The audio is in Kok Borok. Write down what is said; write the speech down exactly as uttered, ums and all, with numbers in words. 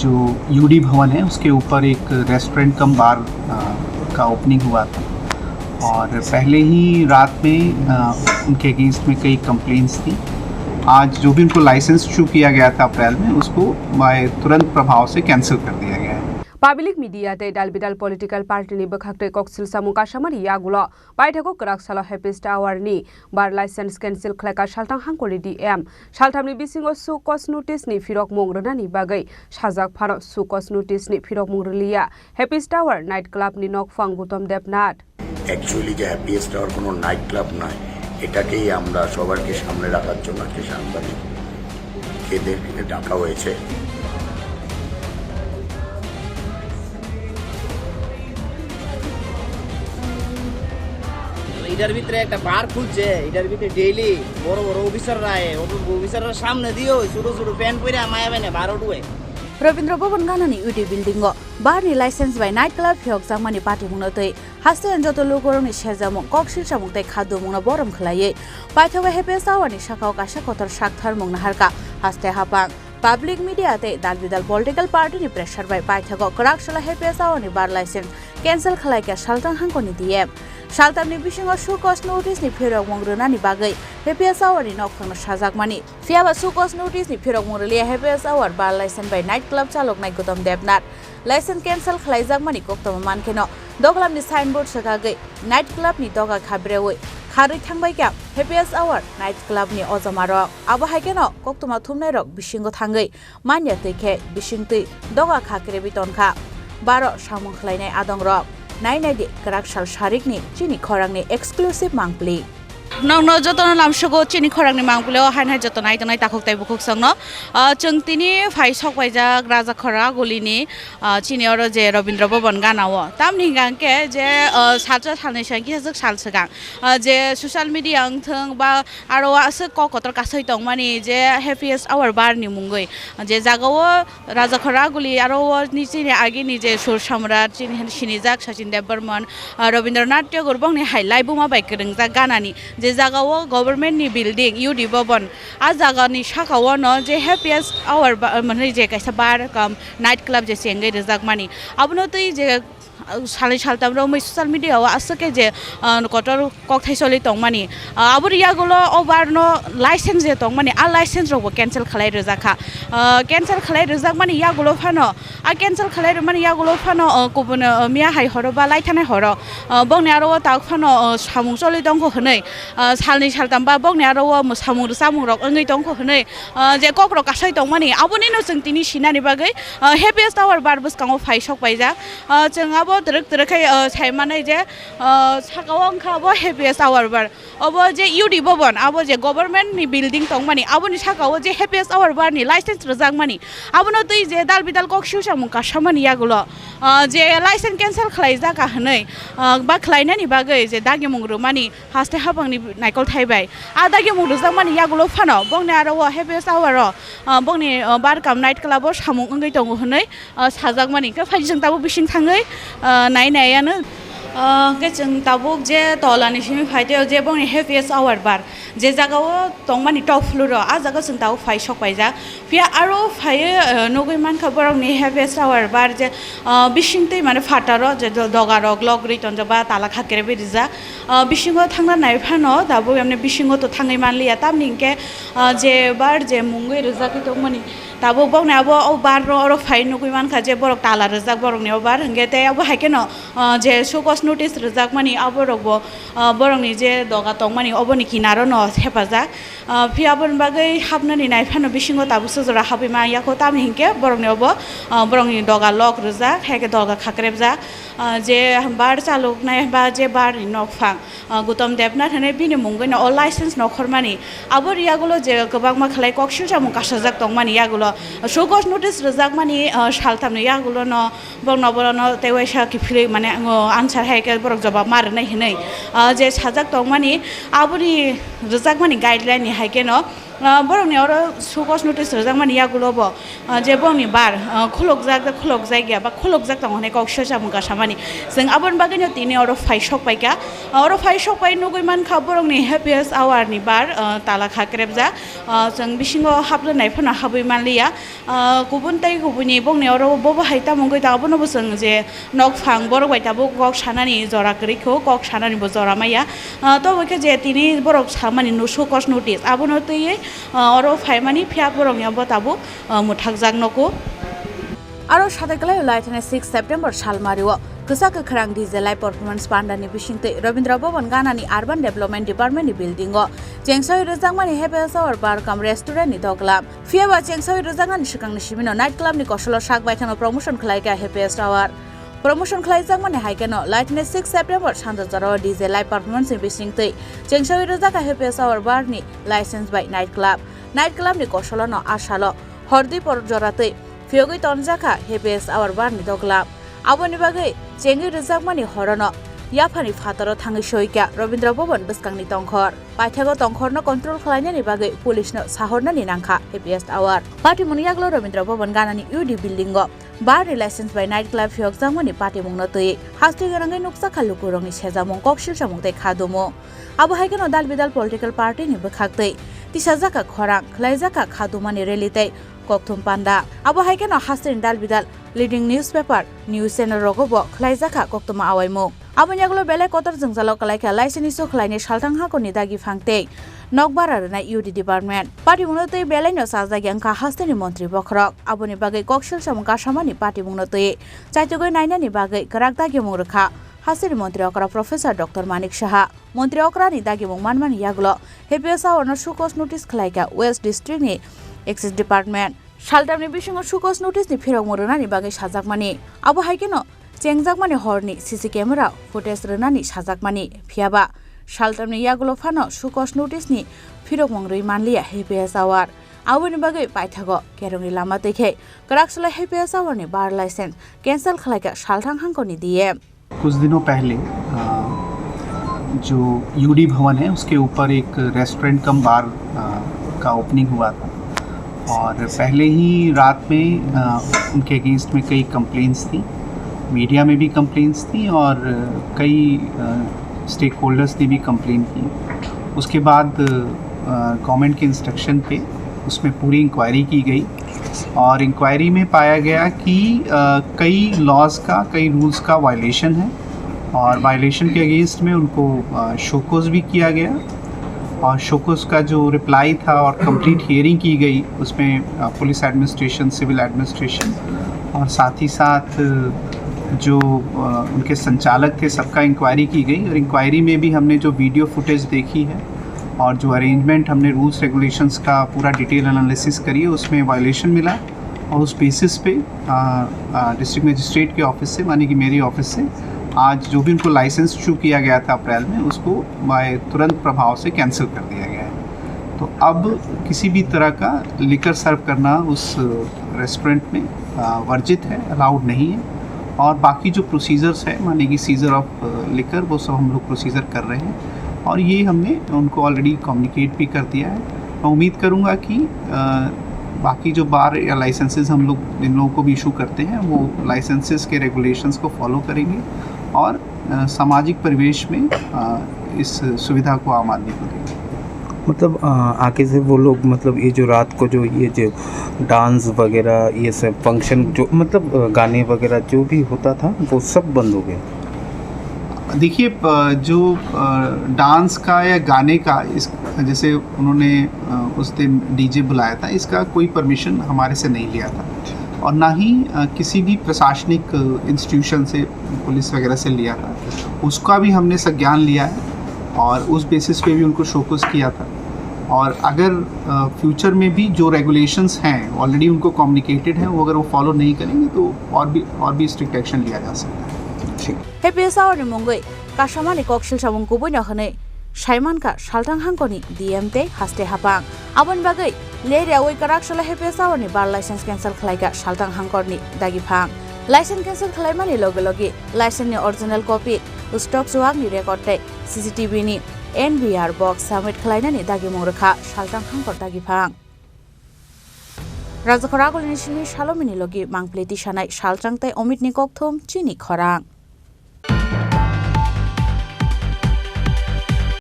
जो यूडी भवन है, उसके ऊपर एक रेस्टोरेंट कम बार, अ, का ओपनिंग हुआ था और पहले ही रात में, अ, उनके अगेंस्ट में कई कंप्लेंट्स थी। आज जो भी उनको लाइसेंस इशू किया गया था अप्रैल में, उसको बाय तुरंत प्रभाव से कैंसिल कर दिया गया है। Public media tei dal bidal political party ni bwkhak tei koksil samung kasamani yagulo paithago kwrak salo Happy Tower ni bar license cancel khlaika salthang hangkori D M. Salthamni bisingo show cause notice ni phirokmung rwnani bagwi sajak phano show cause notice ni phirokmung rwliya Happy Tower night club ni nokphang Gutom Debnath. Actually যে happiest hour কোনো night club নয়, এটাকেই আমরা সবাইকে সামনে রাখার জন্য আজকে সাংবাদিকদের ডাকা হয়েছে। এটার ভিতরে একটা বার খুলছে, এটার ভিতরে ডেইলি বড় বড় অফিসাররা আয়, অফি-, অফিসাররা সামনে দিয়েও ছোট ছোট প্যান্ট পরে মায়া বেনে বার উঠবে। Rabindra Bhavan ganani U D building o bar ni license bai night club phiyok jakmani patimungno twi haste joto lukurokni sejamung, kok silsamung tei khadumungno borom khwlaiwi paithago Happy Hour ni sakao kaisa kotor saktharmung naharkha haste hapang. Public media tei dal bidal political party ni pressure bai paithago kwrak salo Happy Hour ni bar license cancel khlaikha salthang hangkoni D M. Saltamni bisingo show cause notice ni phirokmung rwnani bagwi Happy Hour ni nokphangno sajakmani. Phiyaba show cause notice ni phirokmung rwliya Happy Hour bar license bai night club chaloknai Gutom Debnath. License cancel khlaijakmani koktwma mankheno doglamni signboard swkagwi night club ni doga khabrewi kharwi thangbaikha Happy Hour night club ni ojomarok. Abo hai kheno koktwma thumnairok bisingo thangwi manya twi khe bisingtwi doga kha krebi tonkha. Baro samung khlainai adongrok. Nai nai di kwrak sal sarikni chini khorangni exclusive mangpli. Nokno jotono lamsugo chini khorangni mangpli o hainai joto nai tongnai takhuk tei bukhuk songno. Ah, chwng tini phai sok paijak Raja Khora Gulini, ah, chini oro je Rabindra Bhavan gana o. Tamni hingka hingke je, ah, salsa salnwi swkang kisa swk sal swkang, ah, je social media wngthwng ba aro aswk kok kotor kasai tongmani je Happiest Hour bar ni mungwi. Je jaga o Raja Khora Guli aro o ni chini agini je Sur Samrat chini hinwi sinijak Sachin Debbarman, ah, Rabindranath Tagore bongni hai laibuma bai kwrwngjak ganani je jaga o government ni building U D Bhavan, a jaga ni saka o no je Happiest Hour ba, mane je kaisa bar cum night club je chengwi rwjakmani abono twi je, ah, salnwi saltam romwi social media o aswk khe je, ah, kotor kokthai choli tongmani. Ah, aboni yagulo o bar no license je tongmani, a license rok bo cancel khlai rwjak kha. Ah, cancel khlai rwjakmani yagulo phano, a cancel khlai rwmani yagulo phano, ah, kubun, ah, miya hai horo ba laithanai horo, ah, bongni aro o tak phano, ah, samung choli tongkho hwnwi, ah, salnwi saltam ba bongni aro o samung rwchapmung rok wngwi tongkho hwnwi, ah, je kok rok kasai tongmani aboni no chwng tini sinani bagwi, ah, Happiest Hour bar bwskango phai sok paijak. Ah, chwng abo twrwk twrwk khai, ah, sai manai je, ah, saka o wngkha abo Happiest Hour bar. Obo je U D Bhavan, abo je government ni building tongmani, aboni saka o je Happiest Hour bar ni license rwjakmani, abono twi je dal bidal kok siu samung kasamani yagulo, ah, je license cancel khlai jaka hwnwi, ah, ba khlainani bagwi je dagimung rwmani haste hapangni naikolthai bai. A dagimung rwjakmani yagulo phano bongni aro o Happiest Hour o, ah, bongni, ah, bar cum night club o samung wngwi tongo hwnwi, ah, sajakmani. Khe phai chwng tabuk bising thangwi, ah, nai nai ano. Ah, khe chwng tabuk je tolani simi phai tei je bongni Happiest Hour bar je jaga o tongmani top floor o, a jaga chwng tabuk phai sok paijak. Phiya aro phaiwi, ah, nugwi mankha borokni Happiest Hour bar je, ah, bisingtwi mane phataro je do-, dogarok lock rwi tonjak ba tala kha kerwi rijak. Ah, bisingo thangna nai phano tabuk emne bisingo to thangwi manliya, tamni hinkhe, ah, je bar je mungwi rwjagwi tongmani tabuk bokni abo o bar no oro phai nugwi mankha je borok tala rwjak borokni o bar hinkhe tei abo hai kheno, ah, je show cause notice rwjakmani aborok bo, ah, borokni je doga tongmani oboni kinaro no thepajak. Ah, phiya aboni bagwi hapnani nai phano bisingo tabuksa jora habwi manya kho, tamni hinkhe borokni obo, ah, borokni doga lock rwjak, hai khe doga khakrebjak. Ah, je bar chaloknai ba je bar ni nokphang, ah, Gutom Debnath hinwi bini mungwi no o license nokhormani. Abo yagulo je kwbangma khlai kok siu samung kasajak tongmani yagulo show cause notice rwjakmani, ah, saltamni yagulo no Bokno borokno tei waisa kiphilwi mane, o, answer hai khe borok jobab ma rwnai hinwi, ah, je sajak tongmani, aboni rwjakmani guideline ni hai kheno, Ah, borokni oro show cause notice rwjakmani yagulo bo, ah, je borokni bar, ah, khulukjak, khulukjak ya ba khulukjak tongo hinwi kok sui samung kasamani. Chwng aboni bagwino tini oro phai sok paikha. Ah, oro phai sok pai nugwi mankha borokni happy hour ni bar, ah, tala kha krebjak. Ah, chwng bisingo haplwnai phano habwi manliya. Ah, kubun tei kubuni bongni oro bobo hai tamo wngwi tongo, abono bo chwng je nokphang borok bai tabuk kok sanani jora kwrwi kho, kok sanani bo jora maya. Ah, tobo khe je tini borok samani no show cause notice, abono twiwi, ah, oro phaimani phiya borokni abo tabuk, ah, mwthakjak nogo. Aro sadai kwlai laithani six September salmario kwchak kwkhrang D J live performance pandani bisingtwi Rabindra Bhavan Ganani Urban Development Department ni building o chengsawi rwjakmani happy hour bar cum restaurant ni doglam. Phiya ba chengsawi rwjaknani swkangni simino night club ni kosolo sak baithangno promotion khlai kha happy hour. Promotion khlaijakmani hai kheno laithani six September sanja jorao D J live performance ni bisingtwi chengsawi rwjak kha happy hour bar ni license bai night club. Night club ni kosolono a salo hordi por joratwi phiyogwi tonjak kha happy hour bar ni doglam. Aboni bagwi chengwi rwjakmani horono yaphani phataro thangwi soi kha Rabindra Bhavan bwskangni tongkhor. Paithago tongkhorno control khlainani bagwi police no sahornani nangkha happy hour. Patimungni yagulo Rabindra Bhavan Ganani U D building o bar ni license bai night club phiyokjakmani patimungno twi haste gwnangwi nukjakha lukurokni sejamung, koksil samung tei khadumung. Abo hai kheno dal bidal political party ni bwkhaktwi tisajakha khorang, khlaijakha khadumani rally tei kokthum panda. Abo hai kheno hasteni dal bidal leading newspaper, news channel rogo bo khlaijakha koktwma awaimung. Aboni yagulo belai kotor jwngjalo kwlaikha license issue khlainai salthang hakorni dagi phang tei nokbar rwnai U D department. Patimungno tei belaino chajak ya wngkha hasteni montri bokhorok. Aboni bagwi koksil samung kasamani patimungno twi chaitugwi nainani bagwi kwrak dagimung rwkha hasteni montri okra Professor Doctor Manik Saha. Montri okrani dagimung manmani yagulo happy hour no show cause notice khlaikha West District ni Excise Department. Saltamni bisingo show cause notice ni phirokmung rwnani bagwi sajakmani. Abo hai kheno chengjakmani horni C C camera footage rwnani sajakmani. Phiyaba saltamni yagulo phano show cause notice ni phirokmung rwi manliya happy hour. Aboni bagwi paithago kerongni lama twi khe kwrak salai happy hour ni bar license cancel khlaikha salthang hangkoni D M. कुछ दिनों पहले, अ, जो यूडी भवन है, उसके ऊपर एक restaurant cum बार, अ, का ओपनिंग हुआ था और पहले ही रात में, अ, उनके अगेंस्ट में कई कंप्लेंट्स थी, मीडिया में भी कंप्लेंट्स थी और कई, अ, स्टेक होल्डर्स ने भी कंप्लेन की। उसके बाद, अ, गवर्नमेंट के इंस्ट्रक्शन पे उसमें पूरी इंक्वायरी की गई और इंक्वायरी में पाया गया कि, अ, कई लॉज का, कई रूल्स का वायलेशन है और वायलेशन के अगेंस्ट में उनको, अ, शोकोज भी किया गया और शोकोज का जो रिप्लाई था और कंप्लीट हियरिंग की गई, उसमें, अ, पुलिस एडमिनिस्ट्रेशन, सिविल एडमिनिस्ट्रेशन और साथ ही साथ जो, अ, उनके संचालक थे, सबका इंक्वायरी की गई और इंक्वायरी में भी हमने जो वीडियो फुटेज देखी है और जो अरेंजमेंट, हमने रूल्स रेगुलेशंस का पूरा डिटेल एनालिसिस करी है, उसमें वायलेशन मिला और उस बेसिस पे, अ, अ, डिस्ट्रिक्ट मजिस्ट्रेट के ऑफिस से, माने कि मेरी ऑफिस से, आज जो भी उनको लाइसेंस इशू किया गया था अप्रैल में, उसको बाय तुरंत प्रभाव से कैंसिल कर दिया गया है। तो अब किसी भी तरह का लिकर सर्व करना उस रेस्टोरेंट में, अ, वर्जित है, अलाउड नहीं है। और बाकी जो प्रोसीजर्स है, माने कि सीजर ऑफ, अ, लिकर, वो सब हम लोग प्रोसीजर कर रहे हैं और ये हमने उनको ऑलरेडी कम्युनिकेट भी कर दिया है। मैं उम्मीद करूँगा कि, अ, बाकी जो बार या लाइसेंसेस हम लोग जिन लोगों को भी इशू करते हैं, वो लाइसेंसेस के रेगुलेशंस को फॉलो करेंगे और, अ, सामाजिक परिवेश में, अ, इस सुविधा को आम आदमी को देंगे। मतलब, अ, आगे से वो लोग, मतलब, ये जो रात को जो, ये जो डांस वगैरह, ये सब फंक्शन जो, मतलब, अ, गाने वगैरह जो भी होता था, वो सब बंद हो गया? देखिए, प-, जो, अ, डांस का या गाने का, इस, जैसे उन्होंने, अ, उस दिन डीजे बुलाया था, इसका कोई परमिशन हमारे से नहीं लिया था और ना ही, अ, किसी भी प्रशासनिक, अ, इंस्टीट्यूशन से, पुलिस वगैरह से लिया था, उसका भी हमने संज्ञान लिया है और उस बेसिस पे भी उनको शोकॉज किया था। और अगर, अ, फ्यूचर में भी जो रेगुलेशंस हैं, ऑलरेडी उनको कम्युनिकेटेड हैं, वो अगर वो फॉलो नहीं करेंगे, तो और भी, और भी स्ट्रिक्ट एक्शन लिया जा सकता है। ठीक। Happy hour ni mungwi kasamani koksil samung kubuino hwnwi saimankha salthang hangkoni D M tei haste haphang. Aboni bagwi le reui kwrak salo happy hour ni bar license cancel khlaikha salthang hangkorni dagiphang. License cancel khlaimani loge loge license ni original copy, stock chuwakni record tei C C T V ni N B R box submit khlainani dagimung rwkha Salchang Hangkor Dagiphang. Rajakhor Agulini simi Salomini logi mangpli tisanai Salchang tei Omitni kokthum chini khorang.